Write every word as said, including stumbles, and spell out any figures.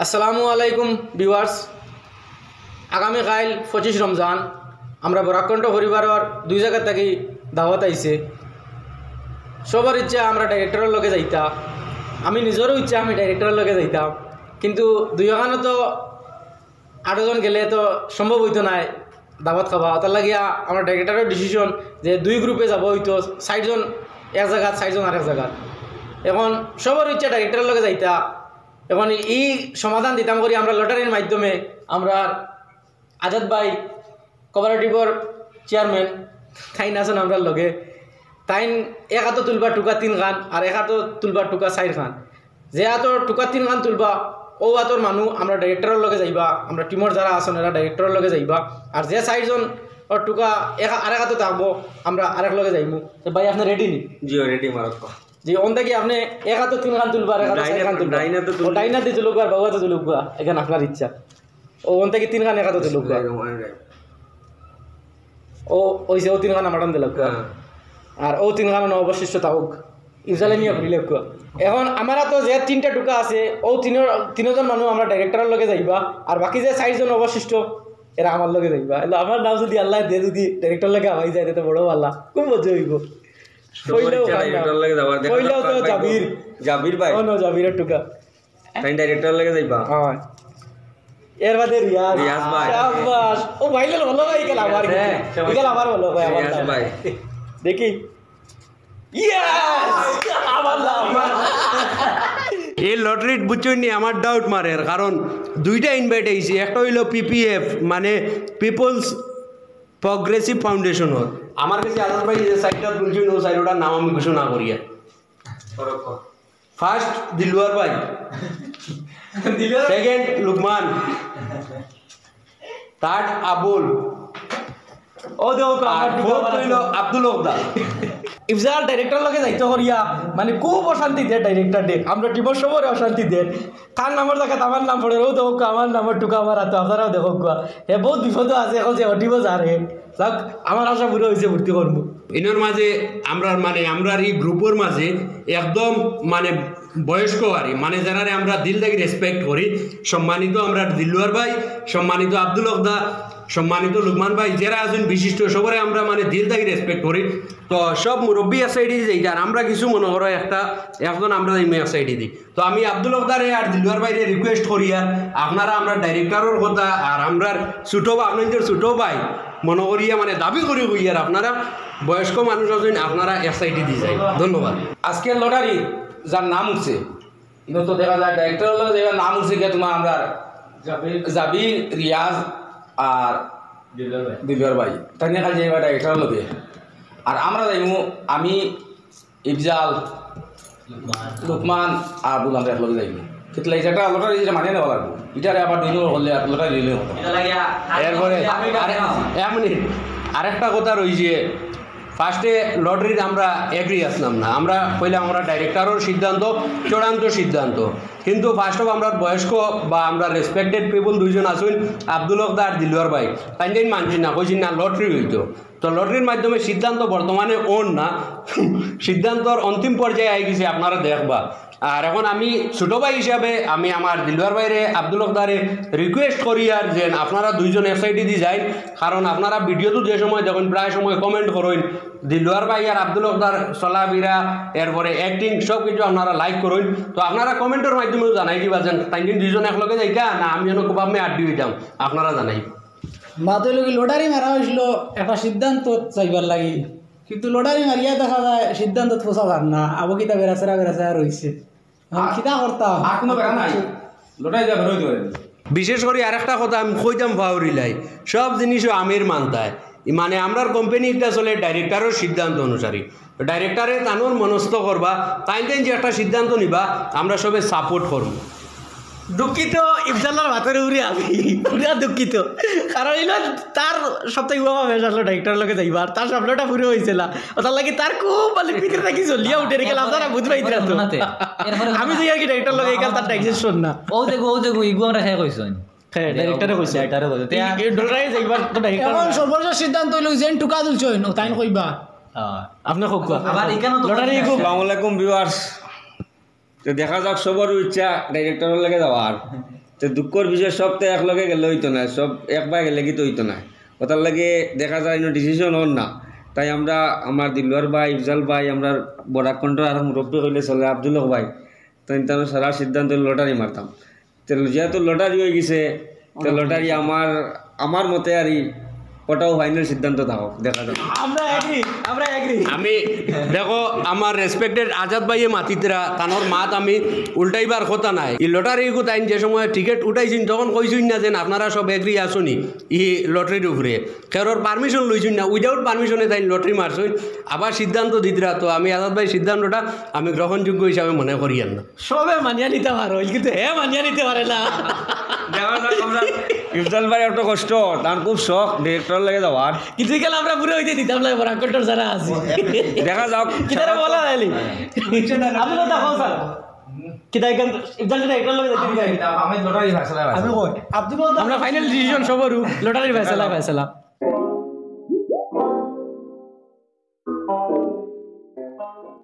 আসসালামু আলাইকুম ভিউয়ার্স। আগামী কাইল পঁচিশ রমজান, আমরা বরাকণ্ঠ পরিবারর দুই জাগা থাকি দাওয়াত আইছে। সবর ইচ্ছা আমরা ডাইরেক্টরর লগে যাইতা, আমি নিজরও ইচ্ছা আমি ডাইরেক্টরর লগে যাইতাম, কিন্তু দুইওখানো তো আরো জন গেলে তো সম্ভব অইতো নায় দাওয়াত খাওয়া। অতার লাগিয়া আমরা ডাইরেক্টরর ডিসিশন যে দুই গ্রুপে যাবো, অইতো চাইরজন এক জাগাত, চাইরজন আরেক জাগাত। এখন সবর ইচ্ছা ডাইরেক্টরর লগে যাইতা। এখন ই সমাধান দিতাম করি আমরা লটারির মাধ্যমে। আমরার আজাদ ভাই, কোঅপারেটিভর চেয়ারম্যান, তাইন আছইন আমরার লগে। তাইন এক আতো তুলবা টুকা তিনখান, আর এক আতো তুলবা টুকা চাইরখান। যে আতো টুকা তিনখান তুলবা, অউ আতর মানু আমরা ডাইরেক্টরর লগে যাইবা, আমরা টিমর যারা আছইন এরা ডাইরেক্টরর লগে যাইবা। আর যে চাইরজন অর টুকা এক, আরেক আতো থাকবো, আমরা আরেক লগে যাইমু। তো ভাই, আপনে রেডি নি? জি, রেডি মারাত্মক। জি, অন থাকি আপনে এক আতো তিনখান তুলবা, আর এক আতো ডাইন চাইরখান আতো, তুলবা। ডাইন আতো তুলবা। ও ডাইন আতো তুলুক আর বাউ আতো তুলুক, এখান আপনার ইচ্ছা। ও অন থাকি তিনখান এক আতো তুলুক। বিসমিল্লাহির রহমানির রহিম। ও অইছে, অউ তিনখান আমার দিলাউক্কা। হ্যাঁ। আর অউ তিনখান অবশিষ্ট থাকুক। ইফজালে নিয়া ঘুরিলাউক্কা। এখন আমার আতো যে তিনটা টুকা আছে, অউ তিনো-, তিনোজন মানু আমরা ডাইরেক্টরর লগে যাইবা, আর বাকি যে চাইরজন অবশিষ্ট, এরা আমার লগে যাইবা। এলা আমার নাম যদি আল্লায় দে, যদি ডাইরেক্টরর লগে হামাই যায়, তে তো বড় ভালা, খুব মজা অইবো। সবর পইলাও ইচ্ছা খান ডাইরেক্টরর লগে যাবার, দেখা পইলাও যাক তো কার ভাগ্য। জাবির। জাবির ভাই। ও না, জাবিরর টুকা। তাইন ডাইরেক্টরর লগে যাইবা? অয়। এর বাদে রিয়াজ। রিয়াজ ভাই। শাবাশ। ও ভাই, ভালা ভাই, ইকাল আবার হ্যাঁ, কিন্তু। ইকাল আবার ভালা ভাই, আবার রিয়াজ ভাই। দেখি। Yes! আবার লাভ। এই লটারিত বুঝছইন নি, আমার ডাউট মারের, কারণ দুইটা ইনভাইট আইছে, একটা অইলো পিপিএফ, মানে পিপলস প্রগ্রেসিভ ফাউন্ডেশন অর। আমার গেছে আজাদ ভাই যে চাইরটা তুলছইন, অউ চাইরটার নাম আমি ঘোষণা করিয়ার। ফার্স্ট দিলওয়ার ভাই, সেকেন্ড লুকমান, থার্ড আবুল, ও দেখো, আর আমার ফোর্থ অইলো আব্দুল হকদার। ইফজাল ডাইরেক্টরর লগে যাইতো করিয়া, মানে, খুব অশান্তি দে ডাইরেক্টর দে, আমরা টিমর সবরে অশান্তি দে। তার নামর জাগাত আমার নাম পড়ে, ও দেখো, আমার নামর টুকা আমার আতো, আপনারাও দেখউক্কা। হে বউত বিপদো আছে, এখন যে অটিবো যার হে। যাক, আমার আশা পুরা অইছে, ভর্তি করমু। ইনোর মাঝে আমরার, মানে, আমরার ই গ্রুপর মাঝে একদম, মানে, বয়স্ক আরি, মানে, যেরারে আমরা দিল থাকি রেসপেক্ট করি, সম্মানিত আমরার দিলওয়ার ভাই, সম্মানিত আব্দুল হকদার, সম্মানিত লুকমান ভাই, যেরা আছইন বিশিষ্ট, সবরে আমরা, মানে, দিল থাকি রেসপেক্ট করি। তো সব মুরব্বি এক সাইডে যাইতা, আর আমরা কিছু মনো করো একটা, একজন আমরা যাইমু এক সাইডে দি। তো আমি আব্দুল হকদারে আর দিলওয়ার ভাইরে রিকোয়েস্ট করিয়ার, আপনারা আমরার ডাইরেক্টরর কথা আর আমরার ছোট ভাই, আপনাইনতর ছোট ভাই মনো করিয়া, মানে, দাবি করি কইয়ার, আপনারা বয়স্ক মানুষ আছইন, আপনারা এক সাইডে দি যাইন। ধন্যবাদ। আজকের লটারি যার নাম উঠছে, ইনো তো দেখা যায় ডাইরেক্টরর লগে যাইবার নাম উঠছে গিয়া তুমার আমরার জাবির। জাবির, রিয়াজ আর দিলওয়ার ভাই। দিলওয়ার ভাই। তাইন খালি যাইবা ডাইরেক্টরর লগে। আর আমরা যাইমু, আমি, ইফজাল, লুকমান। লুকমান আর আব্দুল আমরা একলগে যাইমু। কিতা লাগি, ইটা একটা লটারি, ইটা মানিয়া নেওয়া লাগবো। ইটারে আবার দুই নম্বর করলে আর লটারি নিলে হতো না। ইটা লাগিয়া এরপরে আমি আরে, এক মিনিট, আরেকটা কথা রইছে, ফার্স্টে লটারিত আমরা এগ্রি আসলাম না, আমরা কইলাম আমরা ডাইরেক্টরর সিদ্ধান্ত, চূড়ান্ত সিদ্ধান্ত। কিন্তু ফার্স্ট অফ আমরার বয়স্ক বা আমরার রেসপেক্টেড পিপল দুইজন আছইন, আব্দুল হকদার আর দিলওয়ার ভাই, তাইন তাইন মানছি না, কইছি না লটারি অইতো। তো লটারির মাধ্যমে সিদ্ধান্ত বর্তমানে অর না, সিদ্ধান্তর অন্তিম পর্যায়ে আই গেছে, আপনারা দেখবা। আর এখন আমি ছোট ভাই হিসাবে আমি আমার দিলওয়ার ভাইরে, আব্দুল হকদারে রিকোয়েস্ট করিয়ার যে আপনারা দুইজন এক সাইডে দি যাইন, কারণ আপনারা ভিডিওত যে সময় দেখইন প্রায় সময় কমেন্ট করইন, দিলওয়ার ভাই আর আব্দুল হকদার চলাফিরা, এরপরে অ্যাক্টিং সব কিছু আপনারা লাইক করইন। তো আপনারা কমেন্টর মাধ্যমে জানাই দিবা যে তাইন দুইজন একলগে যাইতা না আমি অনো খুব আমি আড্ডি অইতাম, আপনারা জানাই। মাত অইলো কি, লটারি মারা অইছিল একটা সিদ্ধান্ত চাইবার লাগি, কিন্তু লটারি মারিয়া দেখা যায় সিদ্ধান্ত পৌঁছা যার না, আবো কিতা বেড়াছেড়া বেড়াছেড়া রইছে। এখন আর কিতা করতাম? আর কুনু বেড়া নাই, লটারি দিয়া বের অইতে পারে। বিশেষ করি আরেকটা কথা আমি কইতাম পাউরিলাই, সব জিনিসও আমির মানতায়, ই মানে আমরার কোম্পানি একটা চলে ডাইরেক্টরর সিদ্ধান্ত অনুসারে। ডাইরেক্টরে তানর মনস্থ করবা, তাইন তাইন যে একটা সিদ্ধান্ত নিবা, আমরা সবে সাপোর্ট করমু। দুঃখিত, ইফজালর মাতর উপরে আমি পুরা দুঃখিত, কারণ ইলা তার সবথেকে বড় অভ্যাস আসলো ডাইরেক্টরর লগে যাইবার, তার স্বপ্নটা পুরো অইছে না, অতার লাগি তার খুব মানে ভিতরে থাকি জ্বলিয়া উঠে গেল, আপনারা বুঝবাই দিরা তো। এরপরে আমি যে আর কি ডাইরেক্টরর লগে গেল, তার ডাইজেশন না। ও দেখো, ও দেখো, ইগু আমরা হে কইছইন। হ্যাঁ, ডাইরেক্টরে কইছে। ডাইরেক্টরে কইছে। এই, এই ডরাই যাইবার তো ডাইরেক্টর এই, এখন না। সর্বশেষ সিদ্ধান্ত অইলো যেন টুকা তুলছইন, ও তাইন কইবা। হ্যাঁ। আপনি কউক্কা। আবার এখানেও তো লটারি কইছে। কউক্কা। আসসালামু আলাইকুম ভিউয়ার্স। তো দেখা যাক, সবর ইচ্ছা ডাইরেক্টরর লগে যাওয়ার। তো দুঃখর বিষয়, সব তো একলগে গেলে অইতো নায়, সব একবায় গেলে কিতা অইতো নায়। অতার লাগি দেখা যায় ইনো ডিসিশন অর না। তাই আমরা আমার দিলওয়ার ভাই, ইফজাল ভাই, আমরার বরাক কণ্ঠর আর মুরব্বি কইলে চলে, আব্দুল হক ভাই, তাইন তানর সারা সিদ্ধান্ত লটারি মারতাম। তো যেহেতু লটারি অইগেছে, তো লটারি আমার, আমার মতে আর ই ওটাও ফাইনাল সিদ্ধান্ত থাকউক, দেখা যাক। আমরা এগ্রি, আমরা এগ্রি। আমি দেখো, আমার রেসপেক্টেড আজাদ ভাইয়ে মাতিতরা, তানর মাত আমি উল্টাইবার কথা নায়। ই লটারি গু তাইন যে সময় টিকিট উঠাইছইন, তখন কইছইন না যেন আপনারা সব এগ্রি আছইন নি ই লটারির উপরে। কেউর পারমিশন লইছইন না, উইদাউট পারমিশনে তাইন লটারি মারছইন, আবার সিদ্ধান্ত দিতরা। তো আমি আজাদ ভাই সিদ্ধান্তটা আমি গ্রহণযোগ্য হিসাবে মনে করিয়ার না। সবে মানিয়া নিতা পারইন, কিন্তু হে মানিয়া নিতা পারে না। দেখা যাক, আমরা ইফজাল ভাই একটু কষ্ট, তান খুব শখ ডিরেক্টরর লগে যাওয়ার। কিন্তু ইখান আমরা পুরা অইতে দিতাম না, বরাক কণ্ঠর যারা আছি। দেখা যাক। কিতারে বলা যায়নি? আমি কথা কও স্যার। কিতা ইখান ইফজাল কিতা ইফজাল লগে যাইতে দিতাম? আমি লটারি ফয়সালা আমি কই, আব্দুল আমরা ফাইনাল ডিসিশন সবরু লটারির ফয়সালা, ফয়সালা।